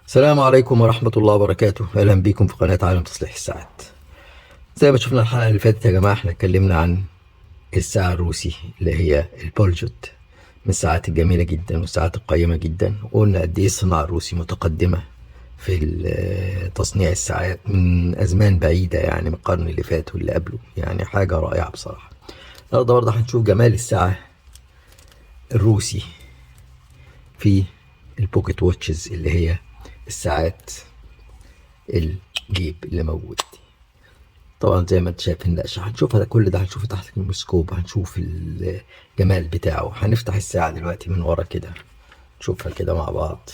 السلام عليكم ورحمة الله وبركاته. أهلا بكم في قناة عالم تصليح الساعات. زي ما شفنا الحلقة اللي فاتت يا جماعة، احنا اتكلمنا عن الساعة الروسي اللي هي البولجوت، من الساعات الجميلة جدا والساعات القيمة جدا، وقلنا قد ايه الصناعة الروسي متقدمة في تصنيع الساعات من أزمان بعيدة، يعني من القرن اللي فات واللي قبله، يعني حاجة رائعة بصراحة. النهارده برضه هنشوف جمال الساعة الروسي في ال pocket watches اللي هي الساعات الجيب اللي موجودة دي. طبعا زي ما انت شايف النقشة هنشوفها، كل ده هنشوفه تحت الميكروسكوب، هنشوف الجمال بتاعه. هنفتح الساعة دلوقتي من ورا كده نشوفها كده مع بعض.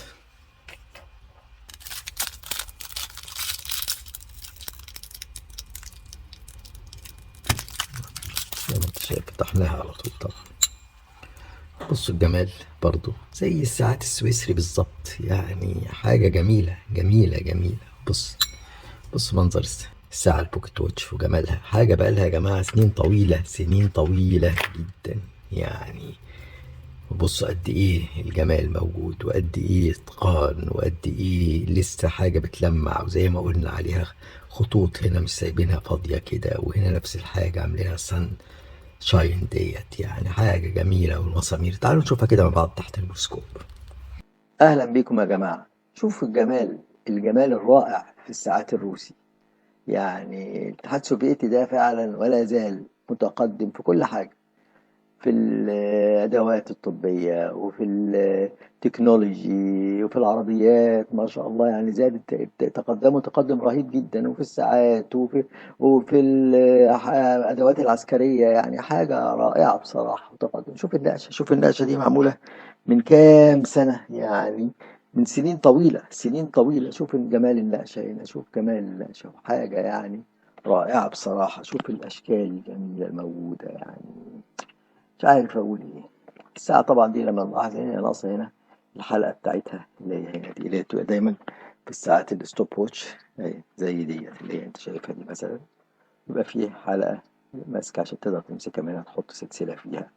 زي ما انت شايف فتحناها على طول. طبعا بصوا الجمال برضو زي الساعات السويسري بالظبط، يعني حاجة جميلة جميلة جميلة. بص منظر الساعة ال pocket watch وجمالها، حاجة بقالها يا جماعة سنين طويلة، سنين طويلة جدا يعني. بص قد ايه الجمال موجود، وقد ايه اتقان، وقد ايه لسه حاجة بتلمع، وزي ما قلنا عليها خطوط هنا مش سايبينها فاضية كده، وهنا نفس الحاجة عاملينها sunshine ديت، يعني حاجة جميلة. والمسامير تعالوا نشوفها كده مع بعض تحت الميكروسكوب. اهلا بيكم يا جماعة. شوفوا الجمال، الجمال الرائع في الساعات الروسي. يعني الاتحاد السوفيتي ده فعلا ولا زال متقدم في كل حاجة، في الأدوات الطبية وفي التكنولوجي وفي العربيات ما شاء الله، يعني زادت تقدموا تقدم رهيب جدا، وفي الساعات وفي الأدوات العسكرية، يعني حاجة رائعة بصراحة تقدم. شوف النقشة، شوف النقشة دي معمولة من كام سنة، يعني من سنين طويلة، سنين طويلة. شوف جمال النقشة هنا، شوف جمال النقشة، حاجة يعني رائعة بصراحة. شوف الأشكال الجميلة الموجودة، يعني مش عارف أقول إيه. الساعة طبعا دي لما نلاحظ هنا ناقصة هنا الحلقة بتاعتها اللي هي هنا دي، اللي هي بتبقى دايما في الساعات ال stop watch أهي، زي ديت اللي هي أنت شايفها دي مثلا، يبقى فيه حلقة ماسكة عشان تقدر تمسكها منها، تحط سلسلة فيها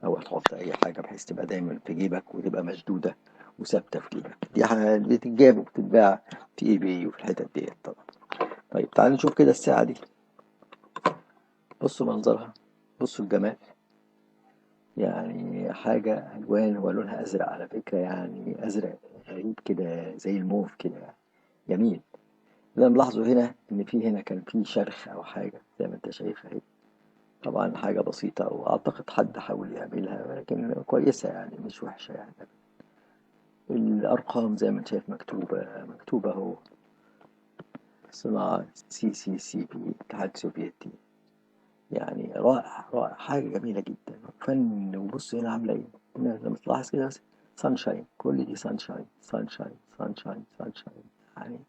أو هتحط أي حاجة بحيث تبقى دايما في جيبك وتبقى مشدودة وثابتة في جيبك. دي حاجة بتتجاب وبتتباع في eBay وفي الحتت ديت طبعا. طيب تعالوا نشوف كده الساعة دي، بصوا منظرها، بصوا الجمال، يعني حاجة ألوان، هو لونها أزرق على فكرة، يعني أزرق غريب كده زي الموف كده، يعني جميل. اللي أنا ملاحظه هنا إن في هنا كان في شرخ أو حاجة زي ما أنت شايف أهي، طبعا حاجة بسيطة وأعتقد حد حاول يعملها، ولكن كويسة يعني مش وحشة يعني. الأرقام زي ما أنت شايف مكتوبة، مكتوبة أهو، صناعة CCCP الاتحاد السوفيتي، يعني رائع رائع، حاجة جميلة جدا فن. وبص هنا عاملة إيه، هنا لما تلاحظ كده sunshine، كل دي sunshine sunshine sunshine sunshine، يعني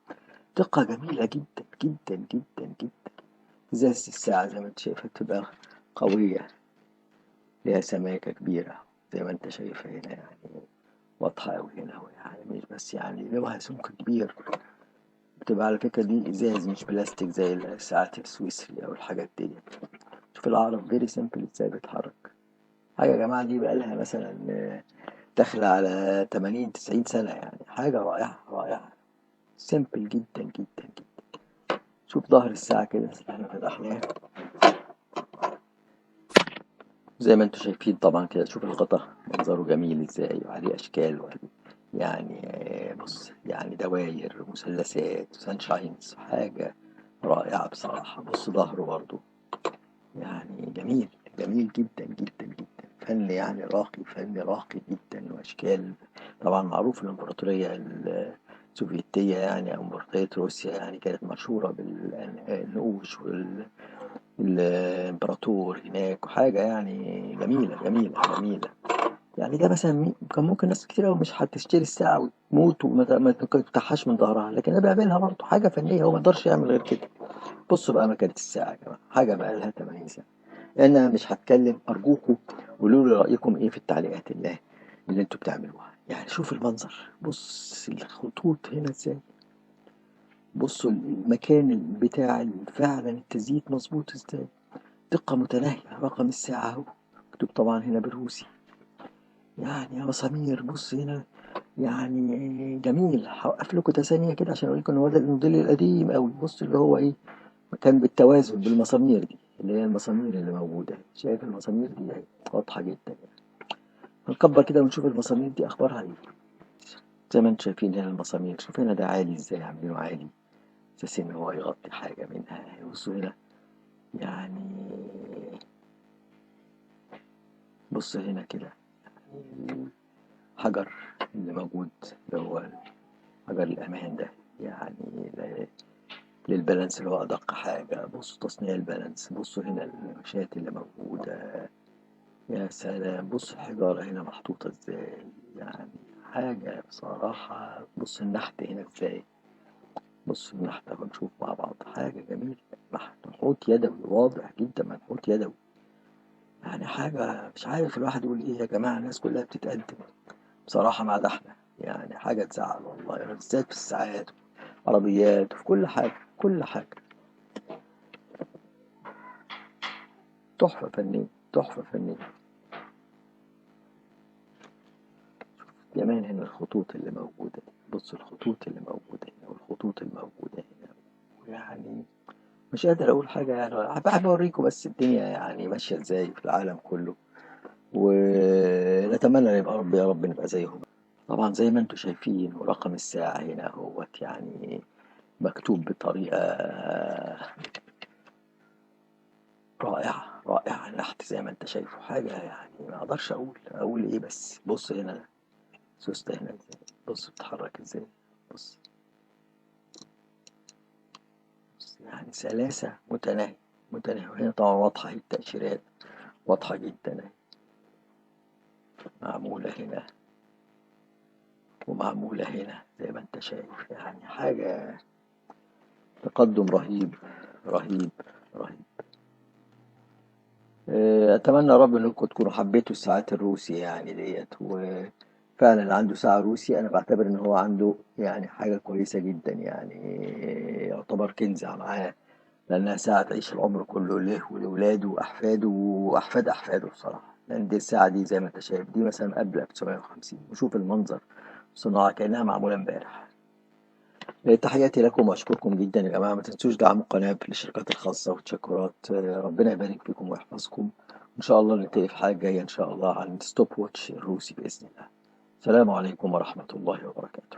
دقة جميلة جدا جدا جدا جدا. إزازة الساعة زي ما أنت شايفها بتبقى قوية، ليها سماكة كبيرة زي ما أنت شايفها هنا، يعني واضحة أوي هنا أهو، يعني مش بس يعني لها سمك كبير. بتبقى على فكرة دي إزاز مش بلاستيك زي الساعات السويسري أو الحاجات دي. شوف العقرب very simple ازاي بيتحرك. حاجة يا جماعة دي بقالها مثلا داخلة على 80-90 سنة، يعني حاجة رائعة رائعة، simple جدا جدا جدا. شوف ظهر الساعة كده احنا فتحناه زي ما انتم شايفين طبعا كده. شوف الغطا منظره جميل ازاي، وعليه اشكال وعليه يعني بص يعني دواير مثلثات sunshines، حاجة رائعة بصراحة. بص ظهره برضو يعني جميل جميل جدا جدا جدا، فن يعني راقي، فن راقي جدا واشكال. طبعا معروف الامبراطورية السوفيتية يعني او امبراطورية روسيا يعني كانت مشهورة بالنقوش والامبراطور هناك، وحاجة يعني جميلة جميلة جميلة. يعني ده مثلا كان ممكن ناس كتير أوي مش هتشتري الساعة وتموت وما تفتحهاش من ظهرها، لكن ده بيعملها برضه حاجة فنية، هو ما يقدرش يعمل غير كده. بصوا بقى مكانة الساعة يا جماعة، حاجة بقى لها 80 سنة. أنا مش هتكلم، أرجوكوا قولوا لي رأيكم إيه في التعليقات اللي أنتوا بتعملوها. يعني شوف المنظر، بص الخطوط هنا إزاي، بصوا المكان بتاع فعلا التزييت مظبوط إزاي، دقة متناهية. رقم الساعة أهو مكتوب طبعا هنا بالروسي، يعني يا مسامير. بص هنا يعني جميل. هوقف لكم ده ثانية كده عشان اوريكم ان هو ده الموديل القديم قوي. بص اللي هو ايه، كان بالتوازن بالمسامير دي، اللي هي المسامير اللي موجودة، شايف المسامير دي اهي واضحة جدا يعني. هنكبر كده ونشوف المسامير دي اخبارها ايه. زي ما انتم شايفين هنا المسامير، شوف هنا ده عالي ازاي، عاملينه عالي اساس ان هو يغطي حاجة منها. بصوا هنا يعني، بص هنا كده الحجر اللي موجود اللي هو حجر الأمان ده، يعني لل balance اللي هو أدق حاجة. بصوا تصنيع ال balance، بصوا هنا النقشات اللي موجودة، يا سلام. بص الحجارة هنا محطوطة ازاي، يعني حاجة بصراحة. بص النحت هنا ازاي، بص النحت اهو نشوف مع بعض، حاجة جميلة، منحوت يدوي واضح جدا، منحوت يدوي، يعني حاجة مش عارف الواحد يقول ايه يا جماعة. الناس كلها بتتقدم بصراحة ما عدا احنا، يعني حاجة تزعل والله، يعني بالذات في الساعات عربيات وفي كل حاجة، كل حاجة تحفة فنية، تحفة فنية. شوف كمان هنا الخطوط اللي موجودة دي، بص الخطوط اللي موجودة هنا والخطوط الموجودة هنا، يعني مش قادر أقول حاجة، يعني بحب أوريكم بس الدنيا يعني ماشية إزاي في العالم كله، ونتمنى نبقى رب يا رب نبقى زيهم. طبعا زي ما انتم شايفين، ورقم الساعة هنا اهوت يعني مكتوب بطريقة رائعة رائعة، النحت زي ما انت شايفه حاجة يعني ما اقدرش اقول ايه. بس بص هنا سوستة هنا ازاي، بص بتتحرك ازاي، بص بص يعني سلاسة متناهية متناهية. وهنا طبعا واضحة التأشيرات، واضحة جدا اهي، معمولة هنا ومعمولة هنا زي ما انت شايف، يعني حاجة تقدم رهيب رهيب رهيب. اتمنى يا رب انكم تكونوا حبيتوا الساعات الروسي يعني ديت، وفعلا اللي عنده ساعة روسي انا بعتبر ان هو عنده يعني حاجة كويسة جدا، يعني يعتبر كنز معاه، لانها ساعة تعيش العمر كله له ولاولاده واحفاده واحفاد احفاده بصراحة. لان دي الساعة دي زي ما انت شايف دي مثلا قبل 1950، وشوف المنظر، صناعة كأنها معمولة امبارح. تحياتي لكم واشكركم جدا يا جماعة. ما تنسوش دعم القناة بالاشتراكات الخاصة والتشكرات. ربنا يبارك فيكم ويحفظكم. ان شاء الله نلتقي في حاجة جاية ان شاء الله عن stopwatch الروسي بإذن الله. السلام عليكم ورحمة الله وبركاته.